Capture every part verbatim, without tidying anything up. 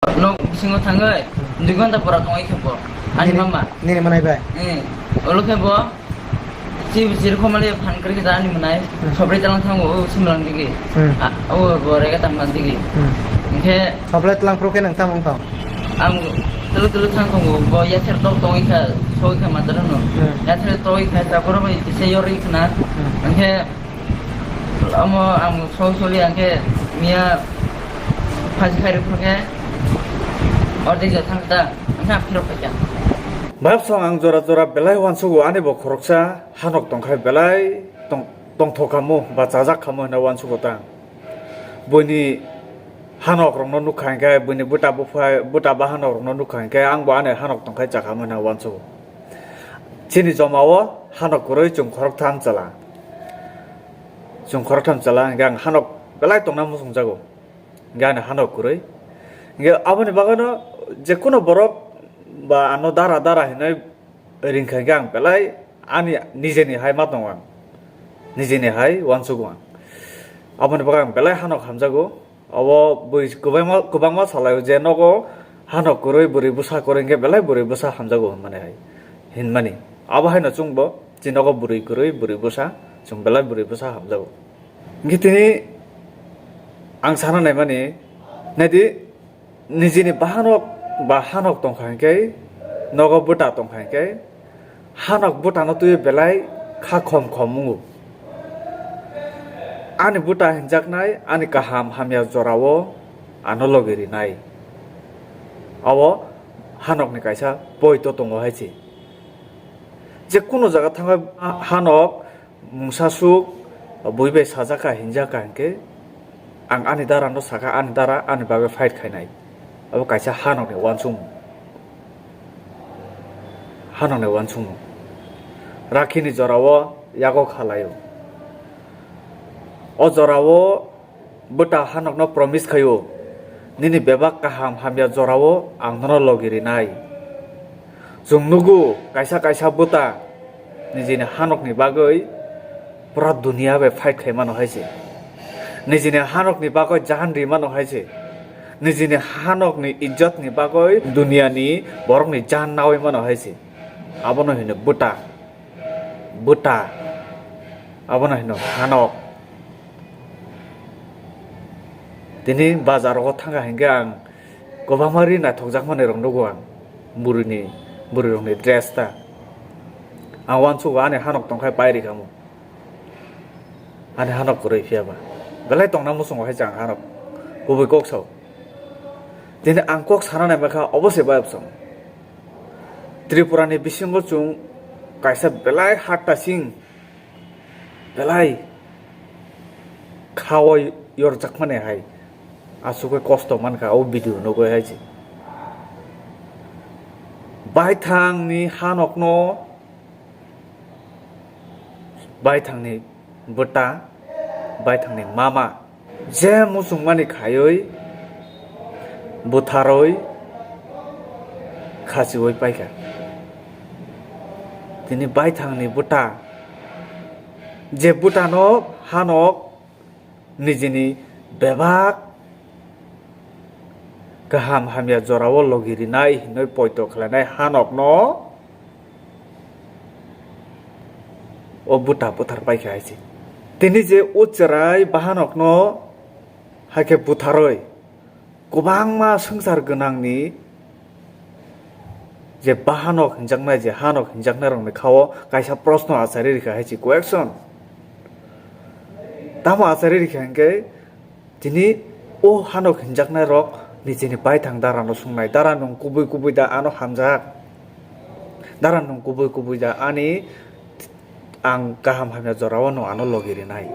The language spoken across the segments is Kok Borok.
Nok bisingo thangwi dui ghonta pora tongwi khe bo. Ani mama. Nini manai bai? Eh, olo khe bo. Si bisir khomali phan kri khe ani manai. Hmm. Sobri talang thango o simlang digi. Hmm. A, o bo rega tang man digi. Hmm. Hingkhe. Sobri talang pro khe nang tamo tong? Ang tulu tulu thang tongo, bo yather tok tongwi kha, soi kha mataro no. Hmm. Yather tokwi kha, chaporo bai kisa yorwi khna. Hmm. Hingkhe Omo ang soli soli ang khe miya phaji khairok phuru khe ordek ja thang ta, ang khe ang phirok phaikha. Bap song ang jora jora belai uansugo ani bo khoroksa hanok tongkhai belai tong, tongthok khamu ba chajak khamu hwnwi uansugo ta. Buini hanok rokno nukha hinkhe, buini bwta buphai, bwta bahanok rokno nukha hinkhe, ang bo ani hanok tongkhai chakhamu hwnwi uansugo. Chini joma o hanok kwrwi chwng khoroktham chwla. Chwng khoroktham chwla, hingkhe ang hanok belai tongna muchungjago. Hingkhe ani hanok kwrwi. Hingkhe aboni bagwino jekunu borok ba ano dara dara hinwi ringkha hingkhe ang belai ani nijeni hai ma tongo ang. Nijeni hai uansugo ang. Aboni bagwi ang belai hanok hamjago. Obo bui kwbangma, kwbangma salai o je nogo hano kwrwi bwrwi bwsa kwrwi hwnkhe belai bwrwi bwsa hamjago hwnmani hai hinmani. Abo haino chwngbo chini nogo bwrwi kwrwi bwrwi bwsa chwng belai bwrwi bwsa hamjago. Hwnkhe tini ang sana naimani, naidi nijini bahanok ba hanok tongkha hwnkhe nogo bwta tongkha hwnkhe Hanok bwtano twiwi belai kha khom khom wngo. Ani bwta hinjaknai ani kaham hamya jorao ano logi rinai. Abo hanokni kaisa poito tongo hai se. Je kuno jaga thangwi hanok mungsa suk bui bai sajak kha hinjak kha hinkhe, ang ani dara no sakha, ani dara ani bagwi fight khainai. Abo kaisa hanokni uansukmung. Hanokni uansukmung. Rakhini jorao yago khalaio. O jorao bwta hanokno promise khaio, "Nini bebak kaham hamya jorao ang nono logi rinai." Chwng nugo kaisa kaisa bwta nijini hanokni bagwi pura dunia bai fight khai mano hai se. Nijini hanokni bagwi jaan ri mano hai se. Nijini hanokni ijjotni bagwi duniani borokni jaan naui mano hai se. Abono hino bwta. Bwta. Abono hino hanok. Tini bazar rogo thangkha hinkhe ang kwbangma ri naithokjakmani rok nugo ang. Bwrwini, bwrwirokni dress ta. Ang uansugo ani hanok tongkhai pairi khamu. Ani hanok kwrwi phiya ba. Belai tongna muchungo hai chang hanok. Kubui kok sao. Tini ang kok sana naima kha obo se bayapsong. Tripura ni bisingo chwng kaisa belai ha tasing, belai kha o yorjakmani hai aswk kosto mankha o video nugwi hai se. Baithang ni hanokno, baithang ni bwta, baithang ni mama, je muchungmani khaiwi butharwi khachiwi paikha. Tini baithangni bwta, je bwtano hanok nijini bebak kaham hamya jorao logi rinai hinwi poito khlainai hanokno o bwta buthar paikha hai se. Tini je o chwrai bahanokno hai khe butharwi kwbangma swngchar gwnangni je bahanok hinjaknai, je hanok hinjaknairokni kha-o kaisa proshno achari rikha hai se, question. Tamo achari rikha hinkhe, tini o hanok hinjaknairok nijini baithang darano swngnai, "Dara, nwng kubui kubui da ano hamjak? Dara, nwng kubui kubui da ani, ang kaham hamya jorao nwng ano logi rinai?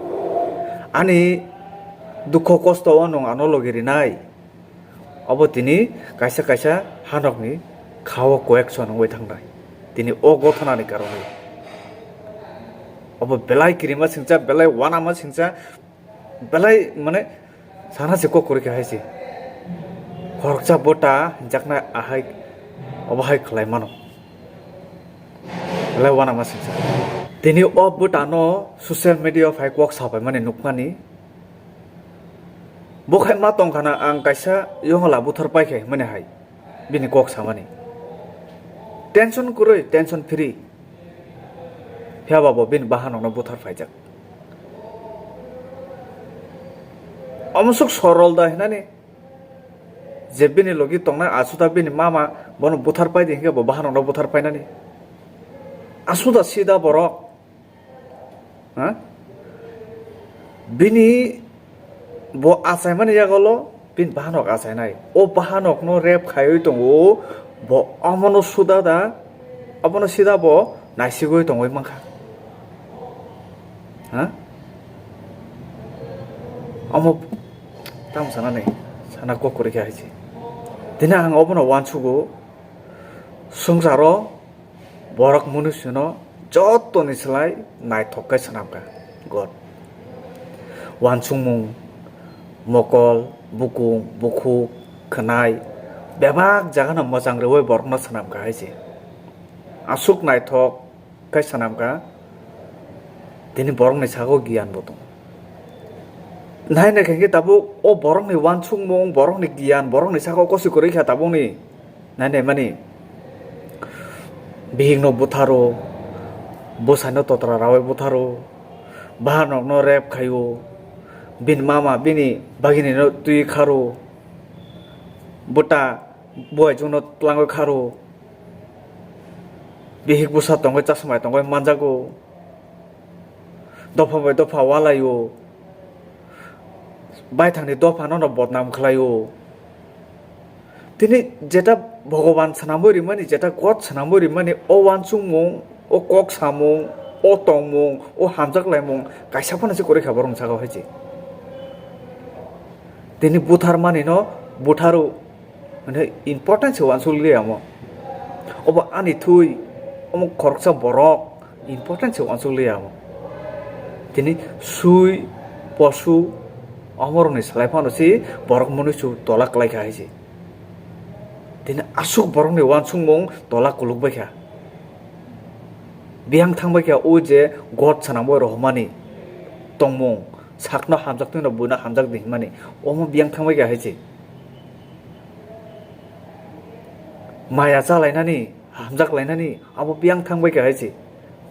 Ani dukho kosto o nwng ano logi rinai?" Obo tini kaisa kaisa hanokni kha-o question wngwi thangnai. Tini o gothonani karonwi obo belai kirima singcha, belai uanama singcha. Belai, mane, sana se kok kwrwi khe hai se. Khoroksa bwta hinjaknai ahai, obo hai khlai mano. Belai uanama singcha. Tini o bwtano social media phai kok sapai mani nukmani. Bo khai ma tongkhana ang kaisa yongla buthar paikhe hwnmani hai bini kok samani. Tension kwrwi, tension free. Phiya ba bo bini bahanokno buthar phaijak. Omo swk sorol da hinani je bini logi tongnai asuda bini mama bono buthar paidi hinkhe bo bahanokno buthar painani. Asuda sida borok. Ha? Bini bo achaimani yagolo bini bahanok achainai. O bahanokno rep khaiwi tongo, bo omono suda da, omono sida bo naisigwi tongwi mankha. Ha? Omo tamo sanani, sana kok kwrwi kha hai se. Tini ang obono uansugo, swngcharo borok munusuno jotoni slai naithok khe swnamkha God. Uansukmung, mokol, bukung, bukhuk, khwnai, bebak jagano mwchang rwui borokno swnamkha hai se. Aswk naithok khe swnamkha, tini borokni sago giyan bo tongo. Nai nai khe tabuk o borokni uansukmung, borokni giyan, borokni sago kosi kwrwi kha tabukni. Nai nai mani bihikno butharo, bwsaino totra raui butharo, bahanokno rep khaio, bini mama bini baginino twi kharo, bwta buaijwngno tlangwi kharo, bihik bwsa tongwi chasmai tongwi manjago, dopha bai dopha walaio, baithangni dophano no bodnam khlaio. Tini jeta Bhogoban swnamwi rimani, jeta God swnamwi rimani, o uansukmung, o kok samung, o tongmung, o hamjak laimung kaisa phano se kwrwi kha borokni sakao hai se. Tini butharmani no butharo, hwnwi important se uansuk liya omo. Obo ani thwi, omo khoroksa borok, important se uansuk liya omo. Tini sui, posu, omorokni slai phano se borok munusu tola kwlai kha hai se. Tini aswk borokni uansukmung tola kuluk bai kha. Biyang thang bai kha o je God swnamwi rohormani tongmung, sakno hamjak twi no buino hamjak di hwnmani, omo biyang thang bai kha hai se. Maya cha lainani, hamjak lainani, abo biyang thang bai kha hai se.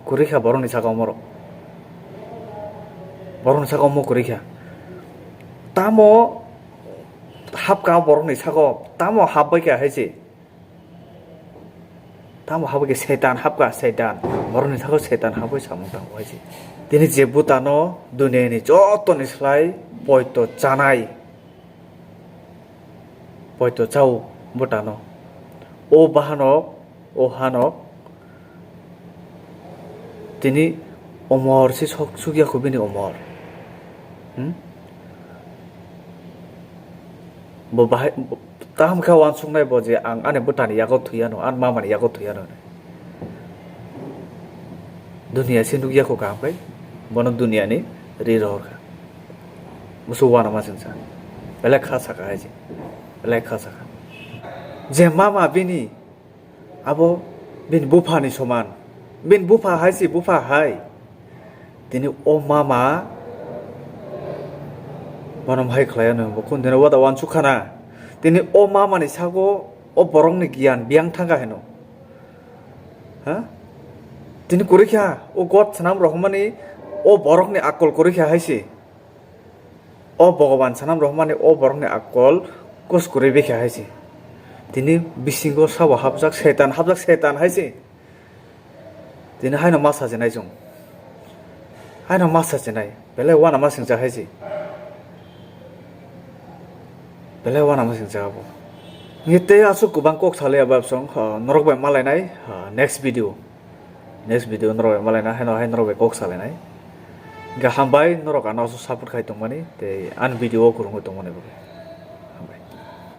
Kwrwi kha borokni sakao omorok. Borokni sakao omo kwrwi kha. Tamo hapkha borokni sakao, tamo hap bai kha hai se. Tamo hapkha Saitan hapkha, Saitan. Borokni sakao Saitan hapwi samung tango hai se. Tini je butano duniyani jotoni slai poito chanai. Poito chao butano. O bahanok, o hanok. Tini omor se sok sukya kho bini omor. Hmm? Bo bahai, bo, kaham khe uansuknai bo je ang ani bwtani yago thwi anw, ani mamani yago thwi anw. Duniya se nukya kho kaham khai, bono duniyani ri rohor kha. Musu uanama singsa. Belai kha saka hai se. Belai kha saka. Je mama bini, abo bini buphani soman. Bini bupha hai se, bupha hai. Tini o mama bono hai khlai anw, bo kundina wada uansuk khana. Tini o mamani sago o borokni giyan biyang thangkha heno. Ha? Tini kwrwi kha, o God swnam rohormani o borokni akol kwrwi kha hai se. O Bhogoban swnam rohormani o borokni akol kos kwrwi bai kha hai se. Tini bisingo sabo hapjak Saitan, hapjak Saitan hai se. Tini haino ma sajinai chwng. Haino ma sajinai. Belai uanama singcha hai se. Belai uanama singcha abo. Ngi tei aswk kwbang kok salai abo absong, ha, norok bai malainai, ha, next video. Next video norok bai malaina, haino hai norok bai kok salainai. Ga hambai norok ano aswk support khai tongmani, tei ani video o kwrwngwi tongmani bagwi.